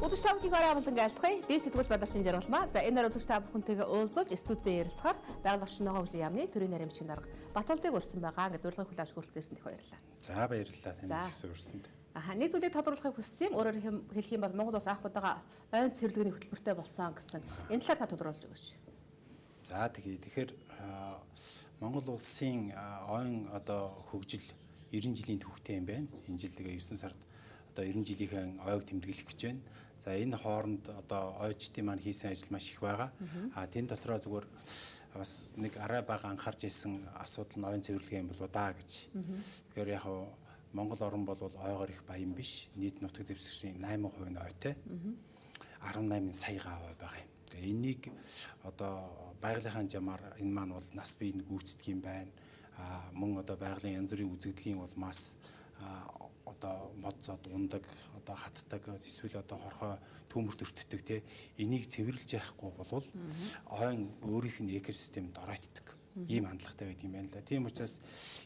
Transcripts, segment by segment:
Үзэгч та бүхнийг орой амгалан айлтгая. Би сэтгүүлч Бадарчин Жаргалмаа. За, энэ орой үзэгч та бүхэнтэйгээ уулзуулж студид ярилцахаар байгаль орчин ногоон хөгжлийн яамны төрийн нарийн бичгийн дарга Батулдыг урьсан байгаа. Ингээд урилгыг хүлээн авч хүрэлцэн ирсэн их баярлалаа. За, баярлалаа танд ирсэн урьсанд. Аха, нэг зүйлийг тодруулахыг хүссэн юм. Өөрөөр хэлэх юм бол Монгол улс анх удаага ойн цэвэрлэгээний хөтөлбөртэй болсон гэсэн. Энэ талаар та тодруулж өгөөч. За, тэгье. Тэгэхээр Монгол улсын ойн одоо хөгжил 90 жилийн түүхтэй юм байна. Энэ жил тэгээ 9 сард одоо 90 жилийнхээ ойг тэмдэглэх гэж байна. За, энэ хооронд одоо ойчдын маань хийсэн ажил маш их байгаа. А тэн дотроо зүгээр бас нэг арай бага анхаарч ирсэн асуудал нь ойн цэвэрлэгээ юм болоо да гэж. Тэгэхээр яг Монгол орн бол ойгоор их баян биш. Нийт нутаг дэвсгэрийн 8% нь ойтой. 18 сая га ой байгаа юм. Тэгээ энийг одоо байгалийнхаа жамаар энэ маань бол нас бие гүйцэтгэх юм байна. А мөн одоо байгалийн янз бүрийн үзэгдлийн улмаас одоо мод зод ундаг, одоо хатдаг, эсвэл одоо хорхой түүмэрт өртдөг, те, энийг цэвэрлж яахгүй болвол ойн өөрийнх нь экосистемд оройтдог ийм хандлагатай байдаг юм байна л да. Тийм учраас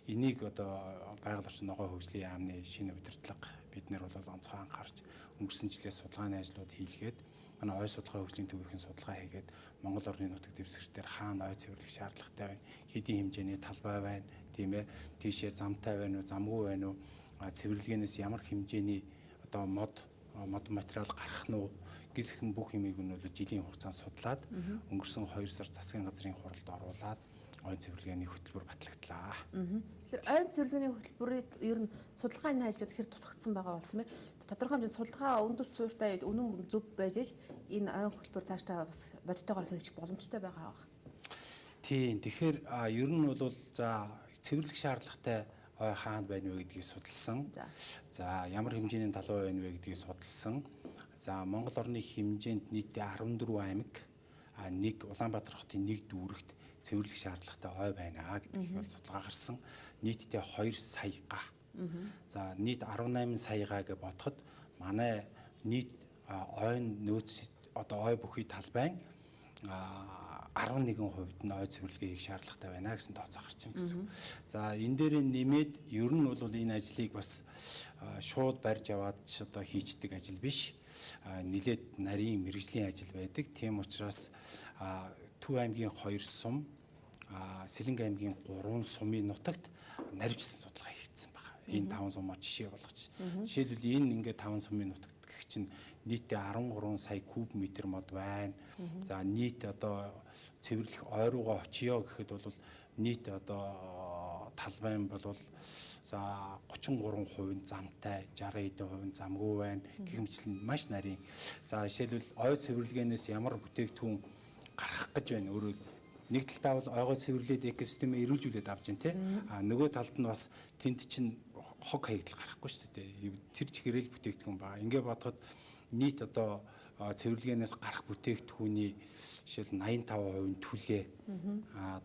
энийг одоо байгаль орчин ногоон хөгжлийн яамны шинэ удирдлага бид нар бол онцгой анхаарч өнгөрсөн жилээс судалгааны ажлууд хийлгээд, манай ой судалгаа хөгжлийн төвийнхэн судалгаа хийгээд, Монгол орны нутаг дэвсгэр дээр хаана ой цэвэрлэх шаардлагатай байна, хэдийн хэмжээний талбай байна, тийм ээ, тийшээ замтай байна уу, замгүй байна уу, цэвэрлэгээнээс ямар хэмжээний одоо мод материал гарах нь уу гэсхэн бүх юмыг нь бол жилийн хугацаанд судлаад, өнгөрсөн 2 сар засгийн газрын хуралд оруулаад ойн цэвэрлэгээний хөтөлбөр батлагдлаа. Тэгэхээр ойн цэвэрлэгээний хөтөлбөрийг ер нь судалгааны ажлууд хэр тусгагдсан байгаа бол, тийм ээ, тодорхой хэмжээнд судалгаа үндэс суурьтай, үнэн зөв байж иж энэ ойн хөтөлбөр цаашдаа бас бодитойгоор хэрэгжих боломжтой байгаа байх. Тийм. Тэгэхээр ер нь бол за цэвэрлэх шаардлагатай ой хаана байна вэ гэдгийг судалсан. За, ямар хэмжээний талбай байна вэ гэдгийг судалсан. За, Монгол орны хэмжээнд нийтдээ 14 аймаг, нэг Улаанбаатар хотын нэг дүүрэгт цэвэрлэх шаардлагатай ой байна гэдгийг бол судалгаа гарсан. Нийтдээ 2 сая га. За, нийт 18 сая га гэж бодоход манай нийт ойн нөөц одоо ой бүхий талбайн 11% нь ой цэвэрлэгээ хийх шаардлагатай байна гэсэн тооцоо гарч байна гэсэн. За, энэ дээр нэмээд ер нь бол энэ ажлыг бас шууд барьж аваад ч одоо хийчдэг ажил биш. Нилээд нарийн мэргэжлийн ажил байдаг. Тийм учраас Төв аймгийн 2 сум, Сэлэнг аймгийн 3 сумын нутагт наривчсан судалгаа хийгдсэн байна. Энэ 5 сумаар жишээ болгож. Жишээлбэл, энэ ингээд 5 сумын нутагт гэх чинь нийтдээ 13 сая куб метр мод байна. За, нийт одоо цэвэрлэх ой руугаа очиё гэхэд бол нийт одоо талбай бол за 33% замтай, 60 хэдэн хувь нь замгүй байна гэх мэтлэн маш нарийн. За, жишээлбэл, ой цэвэрлэгээнээс ямар бүтээгдэхүүн гарах гэж байна. Өөрөөр нэг талдаа бол ойгоо цэвэрлээд экосистемээ эрүүлжүүлээд авч байна, те. А нөгөө талд нь бас тэнд чинь хог хаягдал гарахгүй шүү дээ. Тэр чигээрэл бүтээгдэхүүн байгаа. Ингээ бодоход нийт одоо цэвэрлэгээнээс гарах бүтээгдэхүүний жишээл 85% нь түлээ,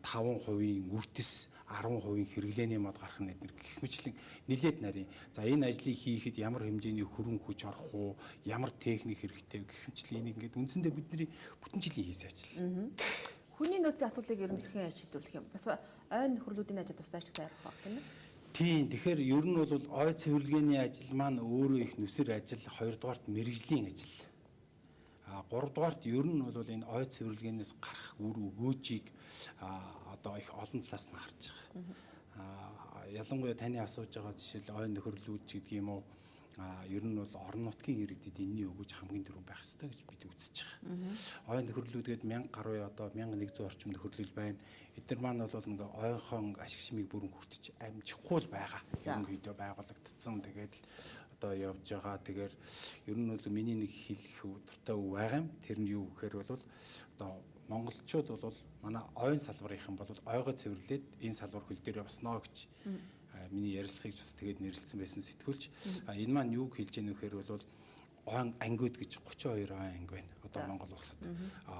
5% үртэс, 10% хэрэглээний мод гарах нь эднэр гэх мэтлэн нилээд нарийн. За, энэ ажлыг хийхэд ямар хэмжээний хөрөнгө хүч орох уу, ямар техник хэрэгтэй гэх мэтлэн энийг ингээд үндсэндээ бидний бүтэн жилийн хийсэн ажил. Хүний нөөцийн асуудлыг ер нь хэрхэн яаж шийдвэрлэх юм? Бас ойн нөхөрлүүдийн ажил тусдаа ажил таарах байх, тийм ээ. Тийм. Тэгэхээр ер нь бол ой цэвэрлэгээний ажил маань өөрөө их нүсэр ажил, хоёрдугаарт мэргэжлийн ажил. А гуравдугаарт ер нь бол энэ ой цэвэрлэгээнээс гарах үр өгөөжийг одоо их олон талаас нь харж байгаа. Ялангуяа таны асууж байгаа жишээл ой нөхөрлүүд ч гэдэг юм уу, ер нь бол орон нутгийн иргэдэд энэний өгөөж хамгийн түрүүнд байх ёстой гэж бид үзэж байгаа. Ой нөхөрлүүдгээд 1000 гаруй, одоо 1100 орчим нөхөрлөл байна. Эдгээр маань бол ингээ ойнхон ашиг шимийг бүрэн хүртэж амжихгүй л байгаа. Ерөнхийдөө байгуулагдцсан. Тэгээд л одоо явж байгаа. Тэгэхээр ер нь бол миний нэг хэлэх дуртай үг байгаа юм. Тэр нь юу гэхээр бол одоо монголчууд бол манай ойн салбарынхан бол ойгоо цэвэрлээд энэ салбар хөл дээр явсноо гэж миний ярилцлагыг бас тэгээд нэрлэлсэн байсан сэтгүүлч. Энэ маань юу хэлж яах вэ гэхээр бол ойн ангиуд гэж 32 ойн анги байна. Одоо Монгол улсад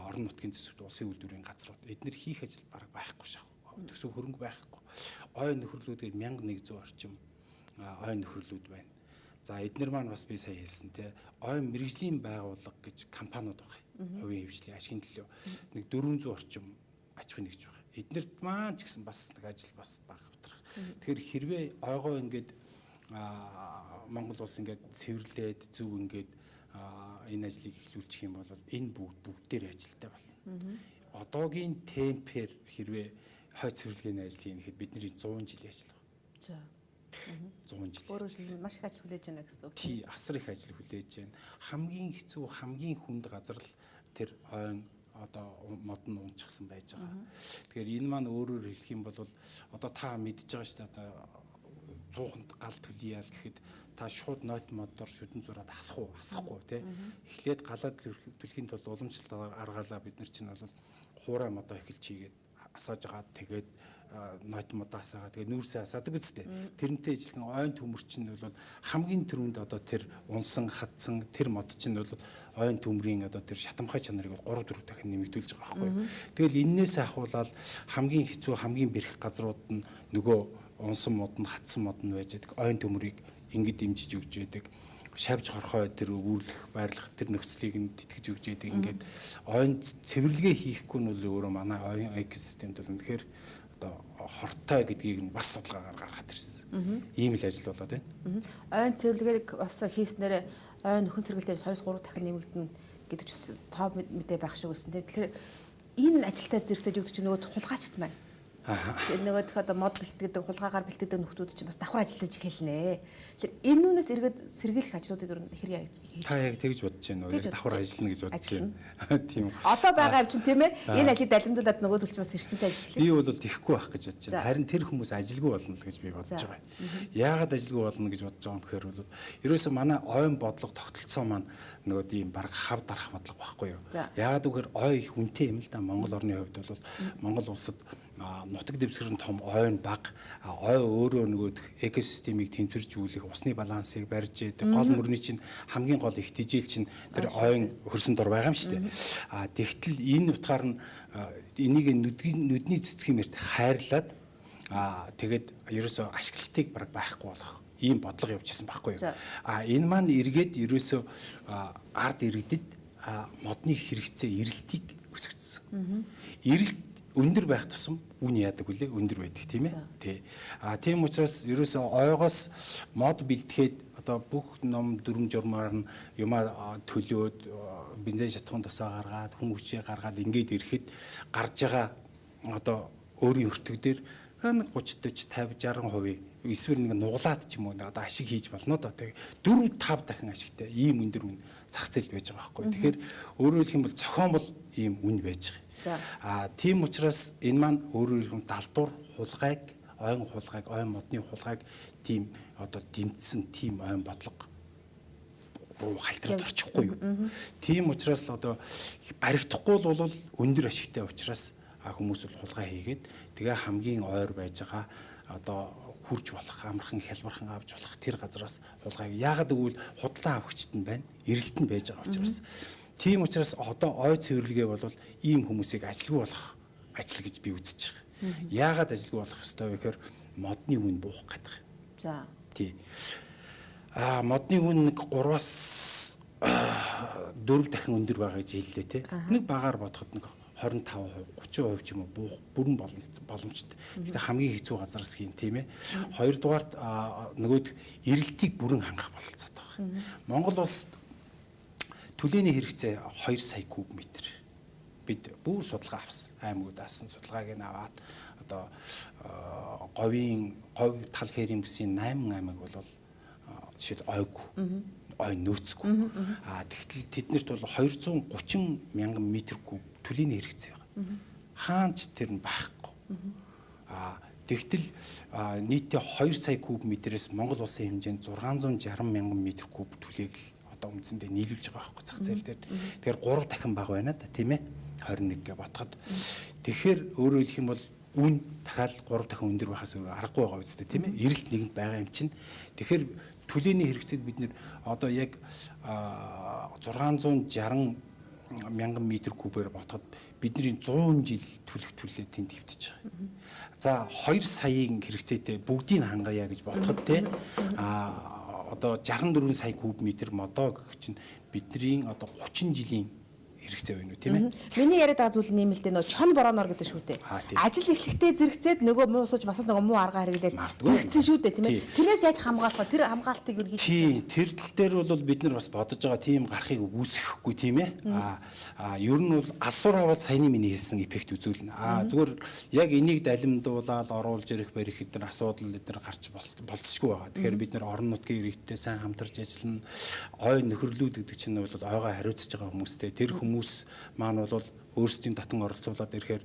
орон нутгийн төсөвт улсын үйлдвэрийн газрууд эднэр хийх ажил бараг байхгүй шах. Төсөв хөрөнгө байхгүй. Ой нөхөрлүүдээр 1100 орчим ой нөхөрлүүд байна. За, эднэр маань бас би сая хэлсэн те ой мэрэгжлийн байгууллага гэж компаниуд байна. Хувийн хвшлийн ашигын төлөө нэг 400 орчим аж ахуйн нэгж байна. Эднэрт маань ч гэсэн бас нэг ажил бас бага утрах. Тэгэхээр хэрвээ ойгоо ингээд Монгол улс ингээд цэвэрлээд зөв ингээд энэ ажлыг эхлүүлчих юм бол энэ бүгдээр ажилттай болно. Одоогийн темпээр хэрвээ хой цэвэрлэгээний ажил хийнэ гэхэд бидний 100 жилийн ажил байна. За. 100 жил. Өөрөөр хэлбэл маш их ажил хүлээж байна гэсэн үг. Тий, асар их ажил хүлээж байна. Хамгийн хэцүү, хамгийн хүнд газар л тэр ойн одоо мод нь унчихсан байж байгаа. Тэгэхээр энэ маань өөрөөр хэлэх юм бол одоо та мэдж байгаа шүү дээ, одоо 100-нд гал төлөе яал гэхэд та шууд нойт модоор шүдэн зураад асах уу, асахгүй тий. Эхлээд галаад түлхийн тулд уламжлалт аргаалаа бид нар чинь бол хуурай модоо эхэлж хийгээд асааж байгаа, тэгээд нойт модоо асаагаа, тэгээд нүүрсээ асаадаг үстэй. Тэрнтэй ижилхэн ойн төмөр чинь бол хамгийн түрүүнд одоо тэр унсан, хатсан тэр мод чинь бол ойн төмрийн одоо тэр шатамхай чанарыг 3 4 дахин нэмэгдүүлж байгаа байхгүй юу. Тэгэл эннээс ахуулаад хамгийн хэцүү, хамгийн бэрх газрууд нь нөгөө унсан мод нь, хатсан мод нь байж байдаг. Ойн төмрийг ингэ дэмжиж өгч яадаг. Шавж хорхой тэр өвөрлөх, байрлах тэр нөхцөлийг нь тэтгэж өгч яадаг. Ингээд ойн цэвэрлэгээ хийхгүй нь бол өөрөө манай ойн экосистемд бол үнэхээр одоо хортой гэдгийг нь бас судалгаагаар гаргаад ирсэн. Ийм л ажил болоод байна. Ойн цэвэрлэгээг бас хийснээр ойн нөхөн сэргэлтэй 2-3 дахин нэмэгдэнэ гэдэг ч бас тоо мэдээ байх шиг байсан. Тэгэхээр энэ ажилтаа зэрсэж өгдөг чинь нөгөө хулгайчд маань. Тэр нөгөө тэх одоо мод бэлтгэдэг, хулгайгаар бэлтгэдэг нөхдүүд чинь бас давхар ажиллаж эхэлнэ. Тэгэхээр энэ нүнээс эргээд сэргийлэх ажлуудыг ер нь хэр яаж хийж? Та яг тэгж бодож байна уу? Яг давхар ажиллана гэж бодож байна. Тийм үү. Одоо байгаа юм чинь тийм ээ. Энэ ажлыг далимдуулаад нөгөө төлч бас эрчимтэй ажиллах. Би бол тэхгүй байх гэж бодож байна. Харин тэр хүмүүс ажилгүй болно л гэж би бодож байгаа. Яагаад ажилгүй болно гэж бодож байгаа юм гэхээр бол ерөөсөө манай ойн бодлого тогтолцоо маань нөгөө тийм баг хав дарах бодлого байхгүй юу? Яагаад гэвэл ой их үнэтэй юм л да. Монгол орны хувьд бол Монгол улсад нутаг дэвсгэр нь том, ой нь бага, ой өөрөө нөгөө экосистемийг тэнцвэржүүлэх, усны балансыг барьж яадаг. Гол мөрний чинь хамгийн гол их тижэл чинь тэр ойн хөрсөн дор байгаа юм шүү дээ. А тэгтэл энэ утгаар нь энийг нүдний цэцгийн мэрт хайрлаад тэгээд ерөөсөө ашиглалтыг баг байхгүй болох ийм бодлого явж исэн байхгүй юу. А энэ маань эргээд ерөөсөө ард иргэдэд модны хэрэгцээ эрэлтийг өсгөцсөн. Эрэлт өндөр байх тусам үн яадаг үлээ, өндөр байдаг тийм ээ. Тий. А тийм учраас ерөөсөө ойгоос мод бэлтгэхэд одоо бүх ном дүрм журмаар нь юмаа төлөөд бензин шатхуун тосоо гаргаад хүн хүчээ гаргаад ингээд ирэхэд гарч байгаа одоо өөрийн өртөг дээр нэг 30 40 50 60% эсвэл нэг нуглаад ч юм уу одоо ашиг хийж болно доо. Тэгээ 4 5 дахин ашигтай ийм өндөр үн зах зээлд байж байгаа байхгүй. Тэгэхээр өөрөөр хэлэх юм бол зохиомол ийм үн байж байгаа. А тийм учраас энэ маань өөрөөр хэлэх юм далдуур хулгайг, ойн хулгайг, ойн модны хулгайг тийм одоо дэмжсэн тийм ойн бодлого руу халтраад орчихгүй юу. Тийм учраас л одоо баригдахгүй бол өндөр ашигтай учраас хүмүүс бол хулгай хийгээд тэгээ хамгийн ойр байж байгаа одоо хурж болох, амархан хялбархан авч болох тэр газараас хулгайг. Яагаад гэвэл худлаа авахчт нь байна, эрэлт нь байж байгаа учраас. Тийм учраас одоо ой цэвэрлэгээ бол ийм хүмүүсийг ажилгүй болох ажил гэж би үзэж байгаа. Яагаад ажилгүй болох ёстой вэ гэхээр модны үн буух гэдэг. За. Тий. А модны үн нэг 3-аас 4 дахин өндөр байгаа гэж хэллээ тий. Нэг багаар бодоход нэг 25%, 30% ч юм уу буух бүрэн боломжтой. Гэхдээ хамгийн хэцүү газараас хийн тийм ээ. Хоёрдугаарт нөгөөд эрэлтийг бүрэн хангах бололцоотой байна. Монгол улсад түлээний хэрэгцээ 2 сая куб метр. Бид бүр судалгаа авсан. Аймагуд даасан судалгааг нь аваад одоо говийн говь тал хээрийн бүсийн 8 аймаг бол жишээл ойг ой нөөцгүй. А тэгтэл тэднэрт бол 230 мянган метр куб түлээний хэрэгцээ байгаа. Хаанч тэр нь байхгүй. А тэгтэл нийтдээ 2 сая куб метрээс Монгол улсын хэмжээнд 660 мянган метр куб түлээг л одоо үндсэндээ нийлүүлж байгаа байхгүй зах зээл дээр. Тэгэхээр 3 дахин бага байна да тийм ээ. 21 гэ ботход. Тэгэхээр өөрөөр хэлэх юм бол үн дахиад 3 дахин өндөр байхаас аргагүй байгаа үстэй тийм ээ. Эрэлт нэгэнд байгаа юм чинь. Тэгэхээр түлээний хэрэгцээг бид нэр одоо яг 660 мянган метр кубээр ботход бидний 100 жил түлх түлээ тэнд хөвтөж байгаа. За 2 саяын хэрэгцээтэй бүгдийг хангая гэж ботход те а одоо 64 сая куб метр модоо гэх чинь бидний одоо 30 жилийн хэрэгцээ байна уу, тийм ээ? Миний яриад байгаа зүйл нь юм л дээ, нөгөө чон борооноор гэдэг шүү дээ. Ажил эхлэхдээ зэрэгцээд нөгөө муу сууж бас л нөгөө муу аргаа хэрэглээд зэрэгцэн шүү дээ, тийм ээ. Тэрнээс яаж хамгаалах вэ? Тэр хамгаалтыг юу хийж? Тийм, тэр тал дээр бол бид нар бас бодож байгаа тийм гарахыг үүсгэхгүй, тийм ээ. Ер нь бол алсуур аваад саяны миний хэлсэн эффект үзүүлнэ. Зүгээр яг энийг далимдуулаад оруулж ирэх барих эдгээр асуудал эдгээр гарч болцсохгүй байгаа. Тэгэхээр бид нар орон нутгийн иргэдтэй сайн хамтарч ажиллана. Ой нөхөрлүүд гэдэг чинь бол ойгоо хариуцж байгаа хүмүүстэй. Тэр хүмүүс маань бол өөрсдийн татан оролцуулаад ирэхээр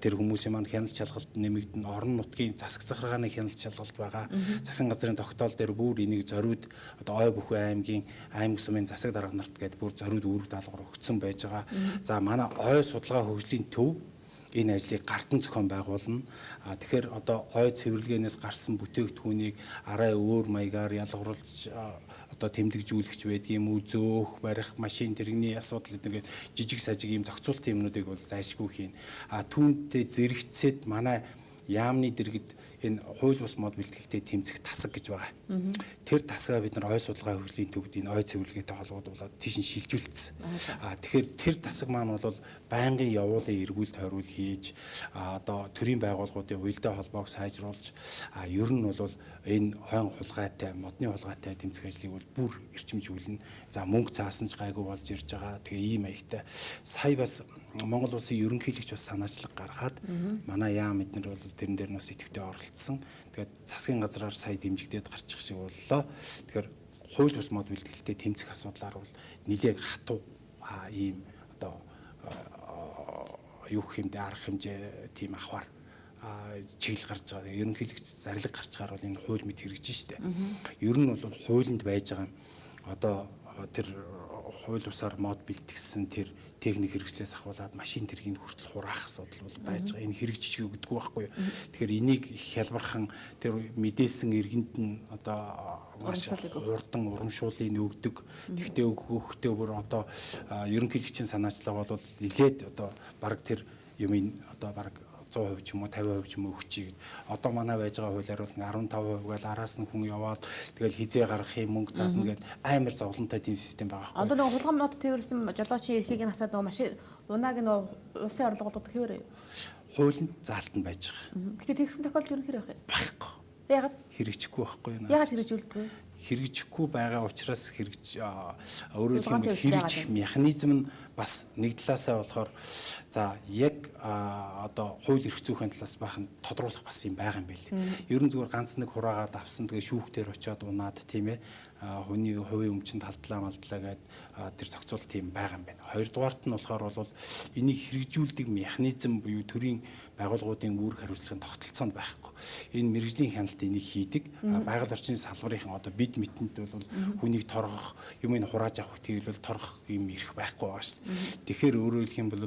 тэр хүмүүсийн маань хяналт шалгалт нэмэгдэн, орон нутгийн засаг захиргааны хяналт шалгалт байгаа. Засгийн газрын тогтоол дээр бүр энийг зориуд одоо ой бүхүү аймгийн аймаг сумын засаг дарга нарт гээд бүр зориуд үүрэг даалгавар өгсөн байж байгаа. За манай ой судалгаа хөгжлийн төв энэ ажлыг гартан зохион байгуулна. Тэгэхээр одоо ой цэвэрлэгээнээс гарсан бүтээгдэхүүнийг арай өөр маягаар ялгаруулж одоо тэмдэгжүүлэгч байдгийм үү, зөөх, барих, машин тэрэгний асуудал эдгээр жижиг сажиг ийм зохицуултын юмнуудыг бол зайлшгүй хийн. Түүнтэй зэрэгцээд манай яамны дэргэд энэ хууль бус мод бэлтгэлтэй тэмцэх тасаг гэж байгаа. Тэр тасгаа бид нар ой судалгаа хөгжлийн төвд энэ ой цэвэрлэгээтэй холбогдуулаад тийш нь шилжүүлсэн. Тэгэхээр тэр тасаг маань бол байнгын явуулын эргүүлэлт хориул хийж, одоо төрийн байгууллагуудын уялдаа холбоог сайжруулж, ер нь бол энэ хойн хулгайтай, модны хулгайтай тэмцэх ажлыг бол бүр эрчимжүүлнэ. За мөнгө цаасан ч гайгүй болж ирж байгаа. Тэгээ ийм маягтай. Сая бас Монгол улсын ерөнхийлөгч бас санаачлаг гаргаад манай яам эднэр бол тэрэн дээр нь бас идэвхтэй оролцсон. Тэгээд засгийн газраар сая дэмжигдээд гарчих шиг боллоо. Тэгэхээр хууль бус мод бэлтгэлтэй тэмцэх асуудлаар бол нэлээд хатуу ийм одоо юу гэх юм бэ, арга хэмжээ тийм авахар чиглэл гарч байгаа. Ерөнхийлөгч зарлиг гарч байгаа бол энэ хууль мэд хэрэгжиж штэ. Ер нь бол хуулинд байж байгаа одоо тэр хууль бусаар мод бэлтгэсэн тэр техник хэрэгслээс ахуулаад машин тэргийг хүртэл хураах асуудал бол байж байгаа. Энэ хэрэгжиж өгдөггүй байхгүй юу. Тэгэхээр энийг их хялбархан тэр мэдээсэн иргэнд нь одоо маш хурдан урамшууллыг өгдөг. Тэгтээ өгөхдөө бүр одоо ерөнхийлөгчийн санаачлага бол нилээд одоо бараг тэр юмыг одоо бараг 100% ч юм уу 50% ч юм уу өгчий гэд. Одоо манай байж байгаа хуулиар бол 15% гээл араас нь хүн яваад тэгэл хизээ гаргах юм мөнгө заасна гэд амар зовлонтой тийм систем байгаа байхгүй. Одоо нөгөө хулгай мод тээвэрлсэн жолоочийн эрхийг нь хасаад нөгөө машин унааг нөгөө улсын орлого болгох хэвээр юу? Хуулинд заалт нь байж байгаа. Гэтэ тэгсэн тохиолдол ер нь хэр байх юм? Байхгүй. Яагаад? Хэрэгжихгүй байхгүй юу? Яагаад хэрэгжүүлдэггүй? Хэрэгжихгүй байгаа учраас хэрэгж өөрөөр хэлбэл хэрэгжих механизм нь бас нэг талаасаа болохоор за яг одоо хууль эрх зүйн талаас байх нь тодруулах бас юм байгаа юм билээ. Ер нь зүгээр ганц нэг хураагаад авсан тэгээ шүүхтэр очиод унаад тийм хүний хувийн өмчөнд халдлаа малдлаа гээд тэр зохицуулт тийм байгаа юм байна. Хоёрдугаарт нь болохоор бол энийг хэрэгжүүлдэг механизм буюу төрийн байгууллагуудын үүрэг хариуцлагын тогтолцоонд байхгүй. Энэ мэргэжлийн хяналт энийг хийдэг. Байгаль орчны салбарынхан одоо бид мэтэнд бол хүнийг торгох, юм ин хурааж авах гэдгийг бол торгох юм эрх байхгүй байгаа шүү дээ. Тэгэхээр өөрөөр хэлэх юм бол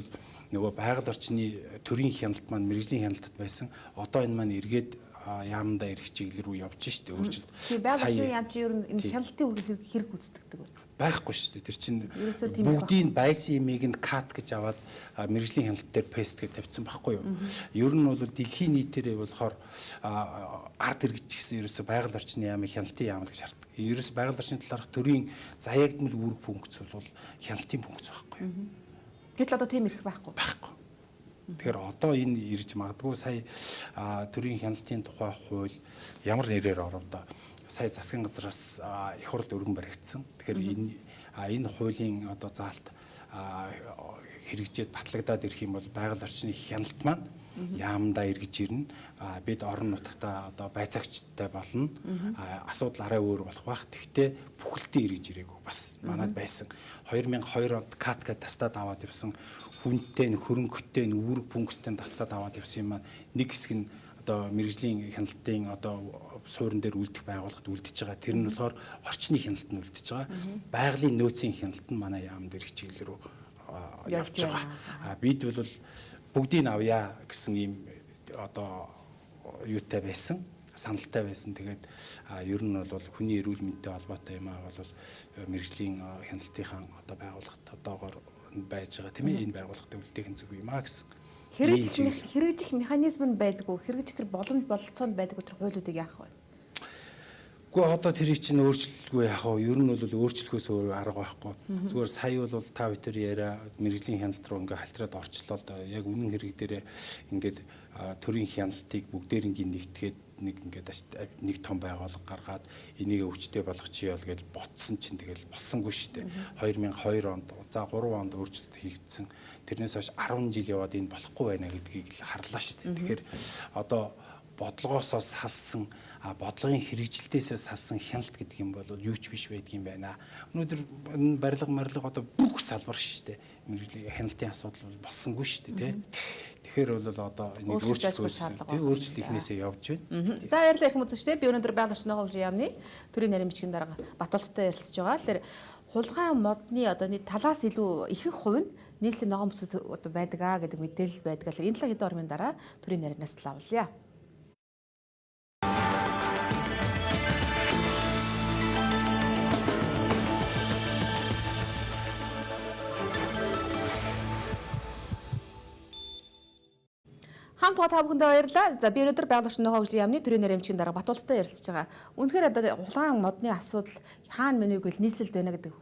нөгөө байгаль орчны төрийн хяналт маань мэргэжлийн хяналтад байсан. Одоо энэ маань эргээд яамдаа ирэх чиглэл рүү явж штэ өөрчлөлт. Байгаль орчны яам чи ер нь энэ хяналтын үүрэг хэрэг гүйцэтгэдэг вэ? Байхгүй шүү дээ. Тэр чинь бүгдийг байсан имийг нь кат гэж аваад мэргэжлийн хяналт дээр пест гэж тавьсан байхгүй юу? Ер нь бол дэлхийн нийтээрээ болохоор ард иргэд ч гэсэн ерөөсө байгаль орчны яамыг хяналтын яам гэж шаарддаг. Ерөөсө байгаль орчны талаарх төрийн заяагдмал үүрэг функц бол хяналтын функц байхгүй юу? Гэтэл одоо тийм эрх байхгүй. Байхгүй. Тэгэхээр одоо энэ ирж магадгүй сая төрийн хяналтын тухай хууль ямар нэрээр оров доо. Сая засгийн газраас их хурлд өргөн баригдсан. Тэгэхээр энэ хуулийн одоо заалт хэрэгжээд батлагдаад ирэх юм бол байгаль орчны хяналт маань яамдаа эргэж ирнэ. Бид орон нутагтаа одоо байцаагчтай болно. Асуудал арай өөр болох байх. Тэгвэл бүхэлдээ эргэж ирээгүй бас манад байсан. 2002 онд КАТ гэ тастаад аваад явсан хүнтэй нь хөрөнгөтэй нь үүрэг функцтэй тастаад аваад явсан юм маань нэг хэсэг нь одоо мэргэжлийн хяналтын одоо суурин дээр үлдэх байгууллагад үлдэж байгаа. Тэр нь болохоор орчны хяналт нь үлдэж байгаа. Байгалийн нөөцийн хяналт нь манай яам дээр чиглэл рүү явж байгаа. Бид бол бүгдийг авъя гэсэн ийм одоо юутай байсан, саналтай байсан. Тэгээд ер нь бол хүний эрүүл мэндтэй холбоотой юм аа бол мэргэжлийн хяналтынхаа одоо байгууллагат одоогоор байж байгаа тийм ээ. Энэ байгууллагад үлдээх нь зөв юм аа гэсэн. Хэрэгжих механизм нь байдгүй, хэрэгжих тэр боломж бололцоо нь байдгүй тэр хуулиудыг яах вэ? Гэхдээ одоо тэрийг чинь өөрчлөлгүй яах вэ? Ер нь бол өөрчлөхөөс өөр арга байхгүй. Зүгээр сая бол та бүхэн яриа мэргэжлийн хяналт руу ингээ халтраад орчлоо л доо. Яг үнэн хэрэг дээрээ ингээд төрийн хяналтыг бүгдээрингийн нэгтгээд нэг ингээд нэг том байгууллага гаргаад энийг өвчтэй болгочихъя л гэж ботсон чинь тэгэл болсонгүй шүү дээ. 2002 онд за 3 онд өөрчлөлт хийгдсэн. Тэрнээс хойш 10 жил яваад энэ болохгүй байна гэдгийг л харлаа шүү дээ. Тэгэхээр одоо бодлогоосоо салсан, бодлогын хэрэгжилтээсээ салсан хяналт гэдэг юм бол юу ч биш байдгийн байна. Өнөөдөр барилга марилга одоо бүх салбар шүү дээ. Мэргэжлийн хяналтын асуудал бол болсонгүй шүү дээ, тэ. Тэгэхээр бол одоо энийг өөрчлөх тий өөрчлөлт ихнээсээ явж байна. За баярлалаа их үзэгчдээ. Би өнөөдөр байгаль орчин ногоон хөгжлийн яамны төрийн нарийн бичгийн дарга Батулттай ярилцж байгаа. Тэгэхээр хулгайн модны одоо нэг талаас илүү ихэнх хувь нь нийслэлийн ногоон бүсэд одоо байдаг аа гэдэг мэдээлэл байдаг. Энэ талаар хэдэн ормын дараа төрийн нарийнаас лавлая. Хамт та бүхэндээ баярлалаа. За би өнөөдөр байгаль орчин ногоон хөгжлийн яамны төрийн нарийн бичгийн дарга Батулттай ярилцж байгаа. Үнэхээр одоо хулгайн модны асуудал хаана мэнэ гэвэл нийслэлд байна гэдэг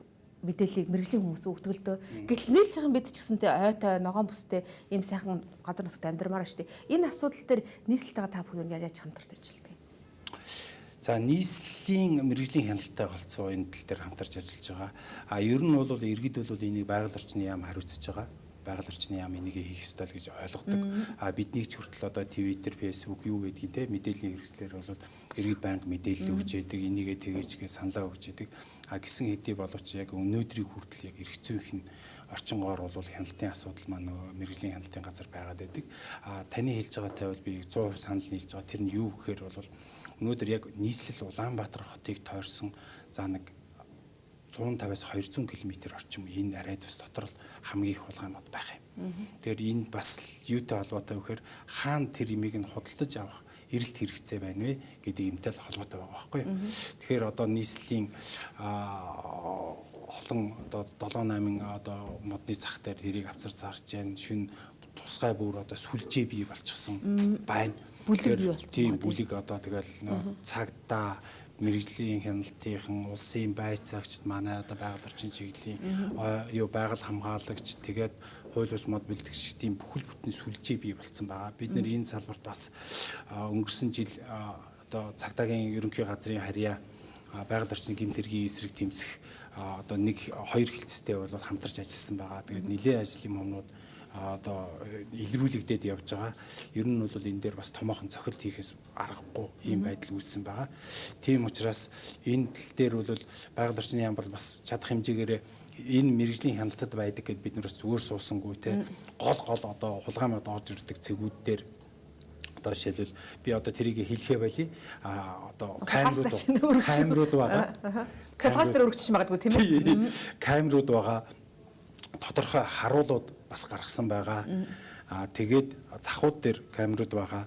мэдээллийг мэргэжлийн хүмүүс өгдөг л дөө. Гэтэл нийслэлийн бид ч гэсэн тэ ойтой ногоон бүстэй ийм сайхан газар нутагт амьдрмаар шүү дээ. Энэ асуудал дээр нийслэлтэйгээ та бүхэн яаж хамтарч ажилладаг юм? За нийслэлийн мэргэжлийн хяналттай голцоо энэ тал дээр хамтарч ажиллаж байгаа. А ер нь бол иргэд бол энийг байгаль орчны яам хариуцж байгаа. Байгаль орчны яам энийг хийх ёстой л гэж ойлгодог. А бидний ч хүртэл одоо Twitter, Facebook юу гэдгийг те мэдээллийн хэрэгслээр бол иргэд байнга мэдээлэл өгч яадаг, энийгээ тэгэж гээ саналаа өгч яадаг. А гисэн хэдий боловч яг өнөөдрийг хүртэл яг эрх зүйн нь орчингоор бол хяналтын асуудал маань нөгөө мэргэжлийн хяналтын газар байгаад байдаг. А таны хэлж байгаатай бол би 100% санал нийлж байгаа. Тэр нь юу гэхээр бол өнөөдөр яг нийслэл Улаанбаатар хотыг тойрсон за нэг 150-аас 200 км орчим энэ радиус дотор л хамгийн их хулгай мод байх юм. Тэгэхээр энэ бас юутай холбоотой вэ гэхээр хаана тэр имийг нь худалдаж авах эрэлт хэрэгцээ байна вэ гэдэг юмтай л холбоотой байгаа байхгүй юу. Тэгэхээр одоо нийслэлийн олон одоо 7 8 одоо модны зах дээр тэрийг авцар зарж जैन шүн тусгай бүр одоо сүлжээ бий болчихсон байна. Бүлэг бий болчихсон. Тийм бүлэг одоо тэгэл цагдаа мэргэжлийн хяналтынхан улсын байцаагчд манай одоо байгаль орчин чиглэлийн юу байгаль хамгаалагч тэгээд хууль бус мод бэлтгэгчдийн бүхэл бүтэн сүлжээ бий болцсон байгаа. Бид нэр энэ салбарт бас өнгөрсөн жил одоо цагдаагийн ерөнхий газрын харьяа байгаль орчны гэмт хэргийн эсрэг тэмцэх одоо нэг хоёр хилцтэй бол хамтарч ажилласан байгаа. Тэгээд нэлээд ажлын юмнууд одоо илрүүлэгдээд явж байгаа. Ер нь бол энэ дээр бас томоохон цохилт хийхээс аргагүй ийм байдал үүссэн байгаа. Тийм учраас энэ тал дээр бол байгаль орчны яам бол бас чадах хэмжээгээр энэ мэргэжлийн хяналтад байдаг гэд бид нараас зүгээр суусангүй те гол гол одоо хулгай мод орж ирдэг цэгүүд дээр одоо жишээлбэл би одоо тэрийг хэлэхээ байли а одоо камерууд байгаа. Камерууд дээр өргөжчих магадгүй тийм ээ. Камерууд байгаа. Тодорхой харуулууд бас гаргасан байгаа. Аа тэгээд захууд дээр камерууд байгаа.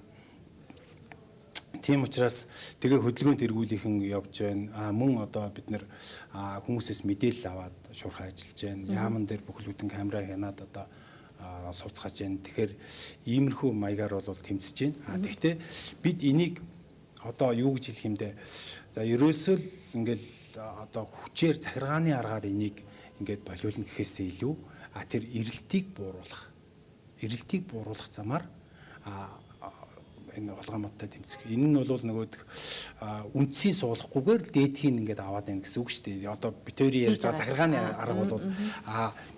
Тийм учраас тэгээ хөдөлгөөн тэргүүлийнхэн явж байна. Аа мөн одоо бид нэр хүмүүсээс мэдээлэл аваад шуурхай ажиллаж байна. Яаман дээр бүхэл бүтэн камера хянаад одоо сууцгааж байна. Тэгэхээр иймэрхүү маягаар бол тэмцэж байна. Аа тэгтээ бид энийг одоо юу гэж хэлэх юм бэ? За ерөөсөө л ингээл одоо хүчээр захиргааны аргаар энийг ингээд болиулна гэхээсээ илүү тэр эрэлтийг бууруулах замаар энэ хулгай модтой тэмцэх. Энэ нь бол нөгөөх үндсийн суулгахгүйгээр л дээдхийн ингээд аваад байна гэсэн үг шүү дээ. Одоо битэрийн ярьж байгаа захиргааны арга бол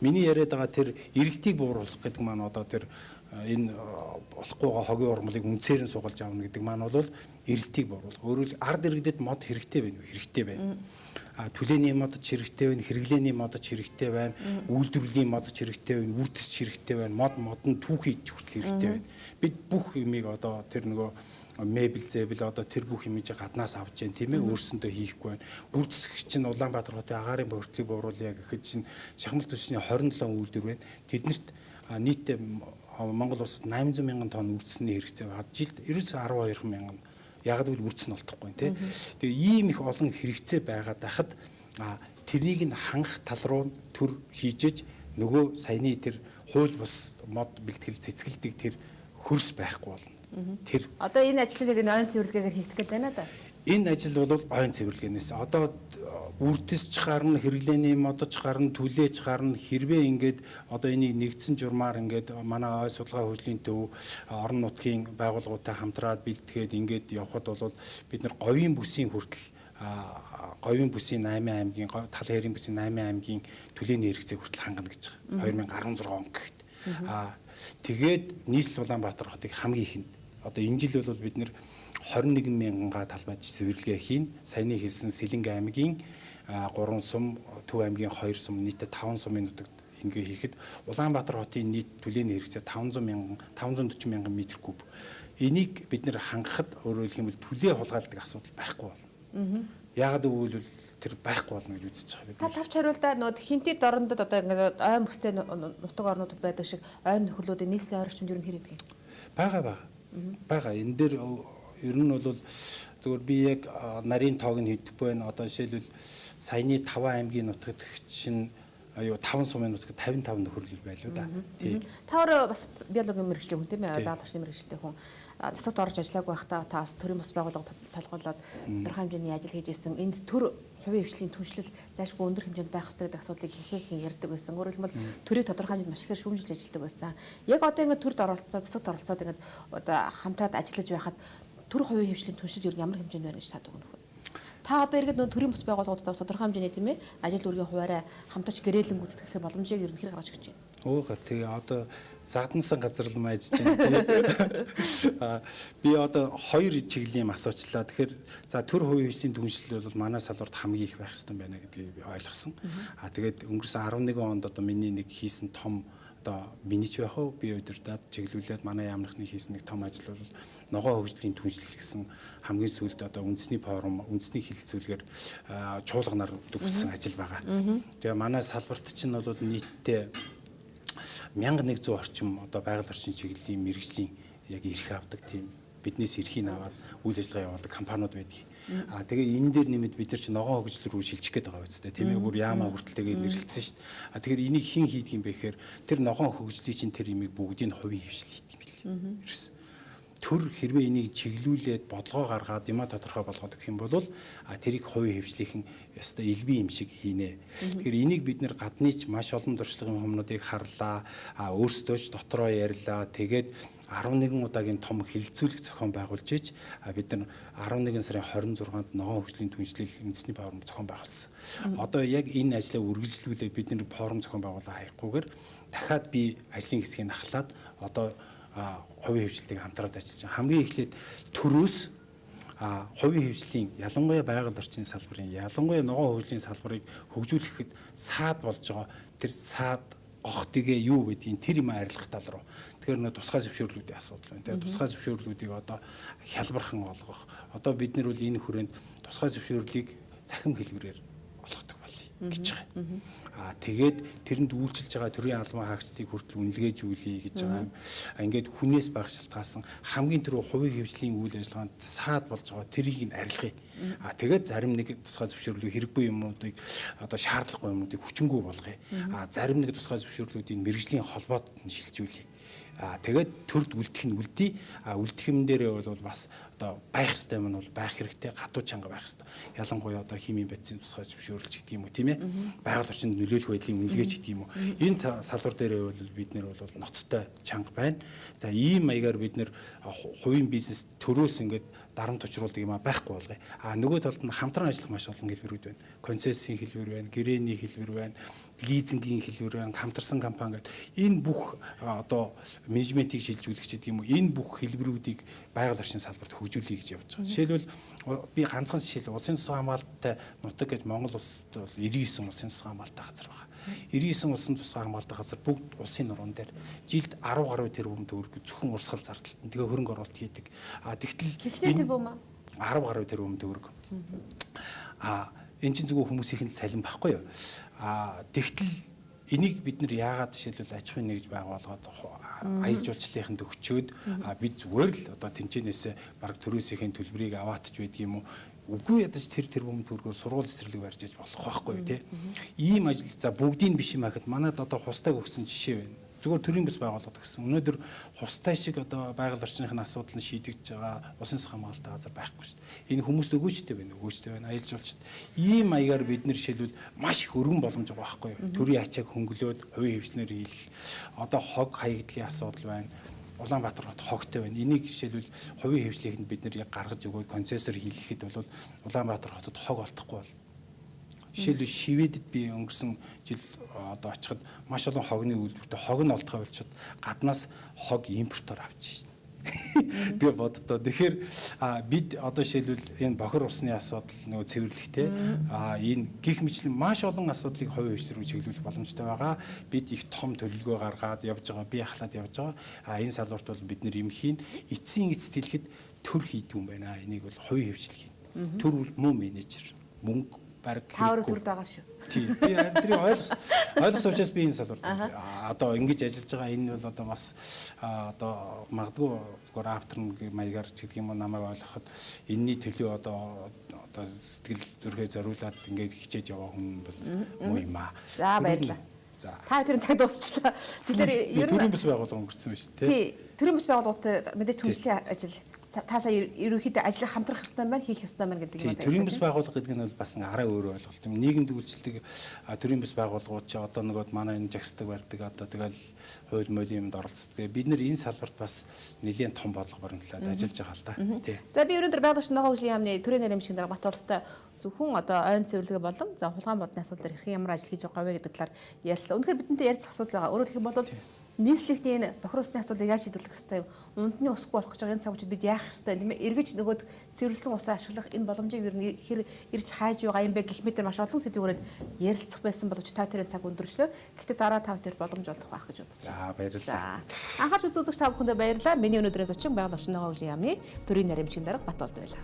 миний яриад байгаа тэр эрэлтийг бууруулах гэдэг маань одоо тэр энэ болохгүйгаа хогийн урмлыг үндсээр нь суулгаж авна гэдэг маань бол эрэлтийг бууруулах. Өөрөөр ард иргэдэд мод хэрэгтэй байна уу? Хэрэгтэй байна. Түлээний мод ч хэрэгтэй байна, хэрэглээний мод ч хэрэгтэй байна, үйлдвэрлэлийн мод ч хэрэгтэй байна, үрдэс ч хэрэгтэй байна, мод нь түүхий ч хүртэл хэрэгтэй байна. Бид бүх юмыг одоо тэр нөгөө мебель зэбэл одоо тэр бүх юмыг гаднаас авч जैन тийм ээ өөрсөндөө хийхгүй байна. Үрдэсгч чинь Улаанбаатар хотын агаарын бохирдлыг бууруулъя гэхэд чинь шахмал түвшний 27 үйлдвэр байна. Тэднэрт нийтдээ Монгол улсад 800 мянган тонн үрдэсний хэрэгцээ байгаа. Жилд ерөөсөө 12 мянган. Яг гэвэл үрдэс нь олдохгүй тий. Тэгээ ийм их олон хэрэгцээ байгаад байхад тэрнийг нь хангах тал руу төр хийжээж нөгөө саяны тэр хууль бус мод бэлтгэл цэцгэлдэг тэр хөрс байхгүй болно. Тэр одоо энэ ажлыг энэ ойн цэвэрлэгээр хийх гээд байна да. Энэ ажил бол ойн цэвэрлэгээнээс одоо үрдэсч гарна, хэрэглээний модож гарна, түлээж гарна. Хэрвээ ингээд одоо энийг нэгдсэн журмаар ингээд манай ой судалгаа хөгжлийн төв орон нутгийн байгууллагуудтай хамтраад бэлтгээд ингээд явхад бол бид нар говийн бүсийн хүртэл говийн бүсийн 8 аймгийн, тал хайрын бүсийн 8 аймгийн түлээний хэрэгцээг хүртэл хангана гэж байгаа. 2016 он гэхэд. Тэгээд нийслэл Улаанбаатар хотыг хамгийн ихэнд одоо энэ жил бол бид нэр 21 мянган га талбайд цэвэрлэгээ хийн. Саяны хэлсэн Сэлэнг аймгийн 3 сум, Төв аймгийн 2 сум, нийтдээ 5 сумын нутагт ингээ хийхэд Улаанбаатар хотын нийт түлээний хэрэгцээ 500 мянган 540 мянган метр куб. Энийг бид нэр хангахад өөрөөр хэлэх юм бол түлээ хулгайлдаг асуудал байхгүй болно. Яагаад гэвэл тэр байхгүй болно гэж үзэж байгаа бид. Та тавч хариулдаа нөгөө хинти дорондод одоо ингээд ойн бүстэй нутаг орнуудад байдаг шиг ойн нөхөрлүүдийн нийслэлийн ойр орчинд ер нь хэр идэг юм? Байгаа. Энэ дээр ер нь бол зөвхөн би яг нарийн тоог нь хэвдэхгүй байна. Одоо жишээлбэл саяны 5 аймгийн нутагт чинь 5 сумын нутагт 55 нөхөрлөл байлуу да. Тий. Та өөрөө бас биологийн мэргэжлийн хүн тийм ээ, байгаль орчны мэргэжилтэй хүн. Засагт орж ажиллаагүй байхдаа та бас төрийн бус байгууллага толгойлоод тодорхой хэмжээний ажил хийж исэн. Энд төр хувийн хвшлийн түншлэл зайлшгүй өндөр хэмжээнд байх ёстой гэдэг асуудлыг хихээхэн ярьдаг байсан. Өөрөөр хэлбэл төрийг тодорхой хэмжээнд маш ихээр шүүмжилж ажилладаг байсан. Яг одоо ингээд төрд оролцоод, засагт оролцоод ингээд одоо хамтраад ажиллаж байхад төр хувийн хвшлийн түншлэл ер нь ямар хэмжээнд байна гэж та дүгнэх вэ? Та одоо иргэд нөө төрийн бус байгууллагуудад бас тодорхой хэмжээний тийм ээ ажил үүргийн хуваарай хамтарч гэрээлэн гүйцэтгэх боломжийг ер нь хэр гаргаж өгч байна? Ууга тэгээ одоо задансан газар л майжж байна. Би одоо хоёр чиглэлийн юм асуучлаа. Тэгэхээр за төр хувийн хвшлийн түншлэл бол манай салбарт хамгийн их байх хэрэгтэй байна гэдгийг би ойлгосон. Тэгээд өнгөрсөн 11 онд одоо миний нэг хийсэн том одоо миний ч байх уу би удирдаад чиглүүлээд манай яамныхны хийсэн нэг том ажил бол ногоо хөгжлийн түншлэл гэсэн хамгийн сүүлд одоо үндэсний форум, үндэсний хэлэлцүүлгээр чуулганаар дүгссэн ажил байгаа. Тэгээ манай салбарт чинь бол нийтдээ 1100 орчим одоо байгаль орчин чиглэлийн мэргэжлийн яг эрх авдаг тийм биднээс эрхийг аваад үйл ажиллагаа явуулдаг компаниуд байдаг. Тэгээ энэ дээр нэмэд бид нар чи ногоон хөгжил рүү шилжих гээд байгаа үстэй тийм ээ, бүр яамаа хүртэл тэгээ нэрлэлсэн шүү дээ. Тэгэхээр энийг хэн хийдэг юм бэ гэхээр тэр ногоон хөгжлийн чинь тэр имийг бүгдийг хувийн хвшил хийдэг юм билээ. Ерөөс төр хэрвээ энийг чиглүүлээд бодлогоо гаргаад юмаа тодорхой болгоод өгөх юм бол тэрийг хувийн хвшлийнхэн ёстой элбэн юм шиг хийнэ. Тэгэхээр энийг бид нэр гадны ч маш олон туршлагын хүмүүдийг харлаа, өөрсдөө ч дотроо ярьлаа. Тэгээд 11 удаагийн том хилцүүлэг зохион байгуулж иж бид нар 11 сарын 26-нд ногоон хөгжлийн түншлэл үндэсний форум зохион байгуулсан. Одоо яг энэ ажлаа үргэлжлүүлээд бид нар форум зохион байгуулаа хаягахгүйгээр дахиад би ажлын хэсгийг ахлаад одоо хувийн хвшлийг хамтраад ажиллаж байгаа. Хамгийн эхлээд төрөөс хувийн хвшлийн ялангуяа байгаль орчны салбарын, ялангуяа ногоон хөгжлийн салбарыг хөгжүүлэхэд саад болж байгаа тэр саад гохтыгээ юу гэдгийг тэр юм арилгах тал руу. Тэгэхээр нөө тусгай зөвшөөрлүүдийн асуудал байна. Тэгээ тусгай зөвшөөрлүүдийг одоо хялбархан олгох. Одоо бид нар бол энэ хүрээнд тусгай зөвшөөрлийг цахим хэлбэрээр олгодог болъё гэж байгаа. Тэгээд тэрэнд үйлчилж байгаа төрийн албан хаагчдыг хүртэл үнэлгээжүүлье гэж байгаа юм. Ингээд хүнээс баг шалтгаалсан хамгийн түрүү хувийн хвшлийн үйл ажиллагаанд саад болж байгаа тэрийг нь арилгая. Тэгээд зарим нэг тусгай зөвшөөрлөө хэрэггүй юмнуудыг одоо шаардлагагүй юмнуудыг хүчингү болгоё. Зарим нэг тусгай зөвшөөрлүүдийн мэрэгжлийн холбоод нь шилжүүлье. Тэгээд төрд үлдэх нь үлдээ. Үлдэх юм дээрээ бол бас одоо байх ёстой юм нь бол байх хэрэгтэй, хатуу чанга байх ёстой. Ялангуяа одоо химийн бодисын тусгай зөвшөөрлөж гэдэг юм уу, тийм ээ. Байгаль орчинд нөлөөлөх байдлын үнэлгээч гэдэг юм уу. Энэ салбар дээрээ бол бид нэр бол ноцтой чанга байна. За ийм маягаар бид нэр хувийн бизнес төрөөс ингээд дарамт учруулдаг юм байхгүй болгоё. Нөгөө талд нь хамтран ажиллах маш олон хэлбэрүүд байна. Концессийн хэлбэр байна, гэрээний хэлбэр байна, лизингийн хэлбэр байна, хамтарсан компани гэдэг. Энэ бүх одоо менежментийг шилжүүлэх гэдэг юм уу. Энэ бүх хэлбэрүүдийг байгаль орчин салбарт хөгжүүлэе гэж явж байгаа. Жишээлбэл би ганцхан жишээл улсын тусгай хамгаалттай нутаг гэж Монгол улсад бол 99 улсын тусгай хамгаалттай газар байна. 99 улсын тусгай хамгаалттай газар бүгд улсын нуруунд дээр жилд 10 гаруй тэрбум төгрөг зөвхөн урсгал зардалт. Тэгээ хөрөнгө оруулалт хийдэг. Тэгтэл хичнээн тэрбум 10 гаруй тэрбум төгрөг. Энэ чинь зөвхөн хүмүүсийн цалин байхгүй юу? Тэгтэл энийг бид нар яагаад жишээлбэл аж ахуйн нэгж байгуулгаад аяж жуулчлалынханд өгчөөд бид зүгээр л одоо тэнцэнээсээ баг төрөөсхийн төлбөрийг аваатч байдаг юм уу? Үгүй ядаж тэр тэрбум төгрөгөөр сургууль цэцэрлэг барьж аж болох байхгүй юу, тий? Ийм ажил за бүгдийг биш юм ахад манад одоо хустаг өгсөн жишээ байна. Зүгээр төрийн бас байгууллага гэсэн. Өнөөдөр хустай шиг одоо байгаль орчныхын асуудал нь шийдэгдэж байгаа усын цус хамгаалалттай газар байхгүй шүү дээ. Энэ хүмүүст өгөөжтэй байна, өгөөжтэй байна. Аялал жуулчид ийм маягаар бид нэр жишээлбэл маш их өргөн боломж байгаа байхгүй юу? Төрийн ачааг хөнгөлөөд хувийн хэвшлэнээр хийлгэх. Одоо хог хаягдлын асуудал байна. Улаанбаатар хот хогтой байна. Энийг жишээлбэл хувийн хэвшлэхэд бид нэр яг гаргаж өгөөд концессор хийлгэхэд бол Улаанбаатар хотод хог олдохгүй бол. Жишээлбэл Шведэд би өнгөрсөн жил одоо очиход маш олон хогны үйлдвэртээ хог нь олдохоо болчиход гаднаас хог импортоор авч шин. Тэгээ боддоо. Тэгэхээр бид одоо жишээлбэл энэ бохир усны асуудал нөгөө цэвэрлэхтэй энэ гих мэтлэн маш олон асуудлыг хувийн хэвшил рүү чиглүүлэх боломжтой байгаа. Бид их том төлөвлөгөө гаргаад явж байгаа, бие ахлаад явж байгаа. Энэ салбарт бол бид нэр юм хийн. Эцсийн эцэст хэлэхэд төр хийдэг юм байна. Энийг бол хувийн хэвшил хийн. Төр бол муу менежер, мөнгө бараг хэрэггүй. Төрд байгаа шүү. Тийм. Би тэрийг ойлгосон учраас би энэ салбарт одоо ингэж ажиллаж байгаа. Энэ бол одоо бас одоо магадгүй зүгээр автор маягаар ч гэдэг юм уу намайг ойлгоход энэний төлөө одоо сэтгэл зүрхээ зориулаад ингээд хичээж яваа хүн бол муу юм аа. За баярлалаа. За. Та тэрийн цаг дуусчлаа. Тэгэхээр ер нь төрийн бас байгууллага өнгөрцөн байна шүү дээ. Тий. Төрийн бас байгууллагатай мэдээж түншлэлийн ажил та сая ерөнхийдөө ажиллах хамтрах ёстой юм байна, хийх ёстой юм байна гэдэг юм байна. Төрийн бас байгууллага гэдэг нь бол бас нэг арай өөр ойлголт юм. Нийгэмд үйлчлдэг төрийн бас байгууллагууд чи одоо нөгөөд манай энэ жагсдаг барьдаг одоо тэгэл хууль молийн юмд оролцдог. Бид нэр энэ салбарт бас нэлээд том бодлого баримтлаад ажиллаж байгаа л да. Тий. За би өнөөдөр байгуулагч ногоо хөгжлийн яамны төрийн нарийн дарга Батболдтой зөвхөн одоо ойн цэвэрлэгээ болон за хулгайн бодны асуудал дээр хэрхэн ямар ажил хийж байгаа вэ гэдэг талаар ярьлаа. Үнэхээр бидэнтэй ярилцах асуудал байгаа. Өөрөөр хэлэх юм бол нийслэгтийн энэ бохир усны асуудлыг яаж шийдвэрлэх ёстой вэ? Унтны усгүй болох гэж байгаа энэ цаг үеид бид яах ёстой тийм ээ? Эргэж нөгөөд цэвэрлсэн усаа ашиглах энэ боломжийг ер нь хэр ирж хайж байгаа юм бэ гэх мэтэр маш олон сэдвүүрээр өрөөд ярилцах байсан боловч та тэрийн цаг өндөрчлөө. Гэхдээ дараа та тэр боломж олдох байх гэж бодож байна. За баярлалаа. Анхаарч үзэгч та бүхэндээ баярлалаа. Миний өнөөдрийн зочин байгаль орчин ногоо хөгжлийн яамны төрийн нарийн бичгийн дарга Батболд байлаа.